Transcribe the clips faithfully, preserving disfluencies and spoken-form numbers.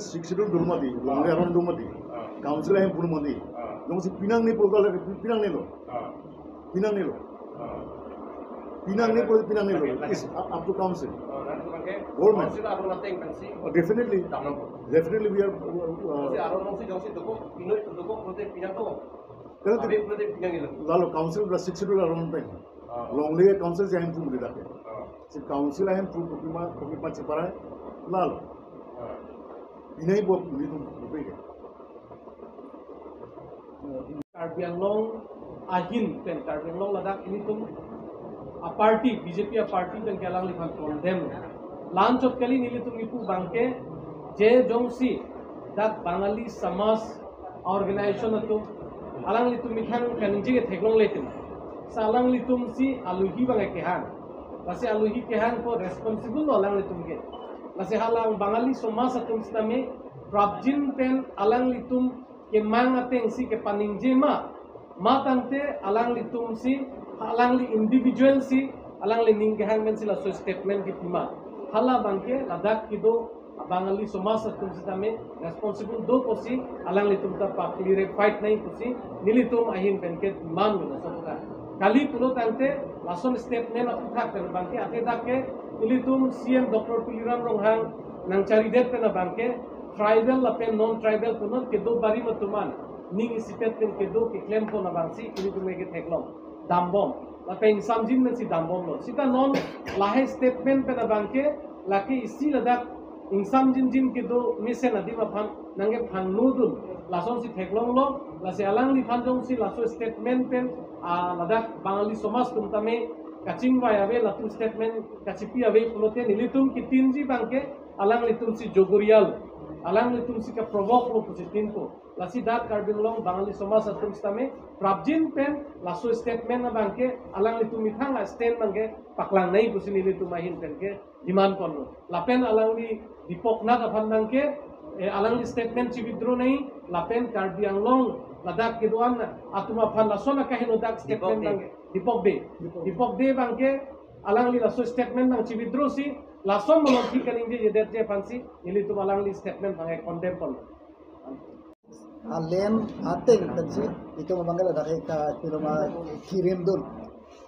Sixth Schedule do mati, longle aron do mati. Council ahem pu mati. Jongsi pinangne pu kali, pinangnelo. Pinangnelo. Pinangne pu pinangnelo. It's up up to council. Government. Council aron ateng pensi. Oh, definitely. Damnang. Definitely we are, uh, Council aron jongsi, jongsi dokok, pinoi dokok, pulote pinangkok. Karena Abi pulote pinangnelo. Lalo council la Sixth Schedule aron ateng. Longle council si ahem pu mati dak ke. Si council ahem pu kopi ma, kopi ma cheparai. Lalo. Pinangpo nelitum kopi ke. Karbi Anglong ahin pen Karbi Anglong ladak ilitum a party, B J P a party pen ke alangliphan condemn. La-anchot kali, nelitum kipu abangke je jongsi dak Bangali Samaj organization atum alanglitum methang kaningje ke theklongle tema. Lasi alanglitum si aluhi abang kehang. Lasi aluhi kehang ko responsible lo alanglitum ke. Lasi hala Bangali Samaj atum sitame prapjin pen alanglitum kemang ateng si kepaningje ma, ma tangte alanglitum si, alangli individual si, alangli ning kehang pen si laso statement kipi ma. Hala abangke ladak kedo Bangali Samaj atum sitame responsible do pusi alanglitum ta pa-clarify nangji pusi nelitum ahin pen ke demand lo laso aputhak. Kali pulo tangte lason statement aputhak pen abangke athe dak ke ilitum C M Doctor Tuliram Ronghang nangcharidet pen abangke tribal lapen non-tribal pu non kedo barim atum an ning isipet pen kedo keklempon abangsi ilitum ke theklong dambom. Lapen ingsamjin pensi dambomlo. Sita non lahai statement pen abangke lake isi ladak ingsamjinjin kedo mesen adim aphan nangkephangno dun. Lasonsi theklonglo, lasi alangliphan jongsi laso statement pen, ah, ladak Bangali Samaj atum tame kachingvai ave, latum statement kachipi ave pulote nelitum kitinji abangke alanglitum si jogorial, alanglitum si kaprovoke lo pusi tinpo. Lasi dak Karbi Anglong Bangali Samaj atum sitame prapjin pen laso statement abangke alanglitum methang a stand abangke paklang nangji pusi nelitum ahin pen ke demand ponlo. Lapen alangli Deepak Nath aphan abangke, eh, alangli statement chi-withdraw nangji, lapen Karbi Anglong ladak kedo-an atum aphan lason akahelo dak statement Deepak Dey. Abangke. Deepak Dey. Deepak Dey. Deepak Dey abangke alangli laso statement abang chi-withdraw si, lason malom thik kaningje jedetji aphansi nelitum alangli statement abangke condemn ponlo. A land ateng pensi itum abangke ladak ke ka piloma kirim dun.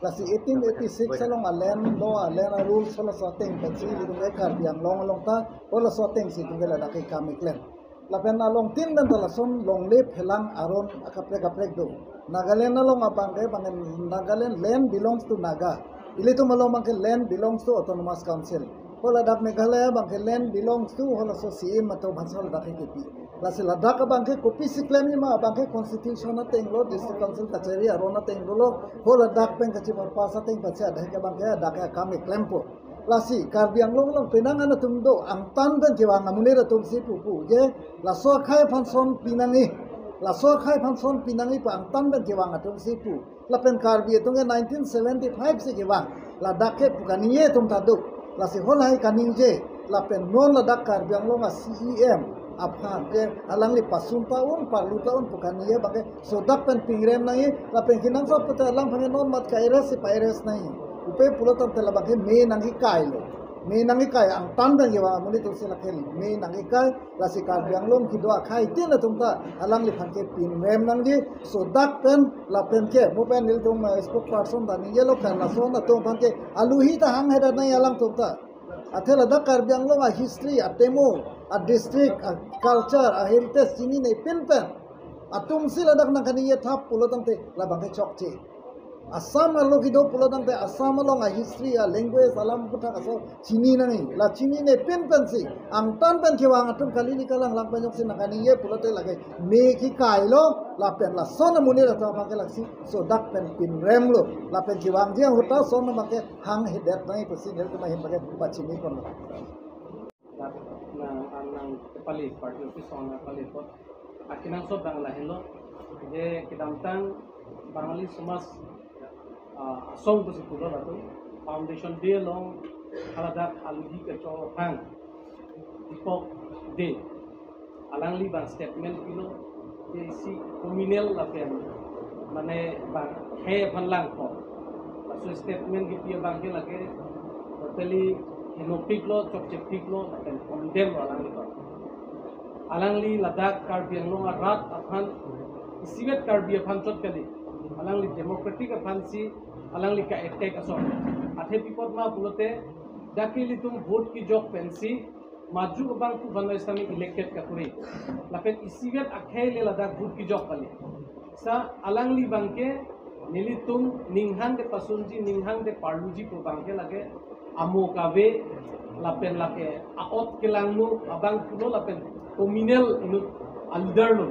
Lasi eighteen eighty-six along a land lo, a land a rules halaso ateng pensi itum ke Karbi Anglong along ta halaso ateng si itum ke ladak ke kam keklem. Lapen along tin pen ta lason longle phelang aron akaprek kaprek do. Nagaland along abangke abang Nagaland land belongs to Naga. Ilitum along abangke land belongs to Autonomous Council. Hala dak Meghalaya abangke land belongs to halaso C M atum aphansi ladak ke kipi. Lasi ladak abangke kopisi klemji ma, abangke constitution ateng lo, district council kachari aron ateng dolo, hala dak pen kachipapas ateng pensi dak ke abangke dak ke akam keklempo. Lasi Karbi Anglong along penang an atum do, angtan pen kevang amonit atum si pupu je, laso akhai aphan son pinangji, laso akhai aphan son pinangji pu angtan pen kevang atum si pu. Lapen Karbi atum ke nineteen seventy-five si kevang. Ladak ke pu kaningje atum ta do. Lasi halahai kaningje. Lapen non ladak Karbi Anglong a C E M aphan ke alangli pasun ta un, parlu ta un pu kaningje abangke sodak pen pingrem nangji. Lapen kenangsot pute alangphan ke non mat ka-arrest si pa-arrest nangji. Upe pulo tangte labangke me nangkekai lo. Me nangkekai, angtan pen kevang amonit atum si lake me nangkekai. Lasi Karbi Anglong kedo akhai tin atum ta alangliphan ke pinrem nangji, sodak pen lapen ke mo pen nelitum, eh, spokesperson ta ningjelo kan lason atum aphan ke aluhi ta hanghedet nangji alangtum ta. Athe ladak Karbi Anglong a history, a temo, a district, a culture, a heritage chinine pin pen atum si ladak nangkaningje thap pulo tangte labangke chokche. Assam arlo kedo pulo tangte Assam along a history, a language, alam aputhak aso chini nangji. La chinine pin pensi angtan pen kevang atum kali, ne kalang lang pen jongsi nangkaningje pulote lake me kekai lo, lapen lason amonit atum aphan ke laksi sodak pen pinrem lo. Lapen kevangji ahut ta lason abangke hanghedet nangji pusi nelitum ahin abangke pachini ponlo. Nang, nang kepali party office along nangpali apot akenangsot abang lahelo. Je kedamtang Bangali Samaj, ah, asong pusi pulo latum Foundation Day along haladak aluhi kechok aphan Deepak Dey, alangli abang statement pilo, je isi communal lapen mane abang he aphan langkok. Laso statement kipi abangke lake totally henopik lo, chokchepik lo, lapen condemn lo alangli abang. Alangli ladak Karbi Anglong arat aphan, isivet Karbi aphan chot kali. Alangli democratic aphansi alangli ka-attack ason. Athe pi apot ma pulote, dak ilitum vote kejok pensi maju abangphu aphan noi sami elected kakuri. Lapen isivet akhei le ladak vote kejok kali. Sa alangli abangke nelitum ninghang de pasunji, ninghang de parluji pu abangke lake amo kave lapen lake a-ot kelangno abangphulo lapen communal inut a-leader lo.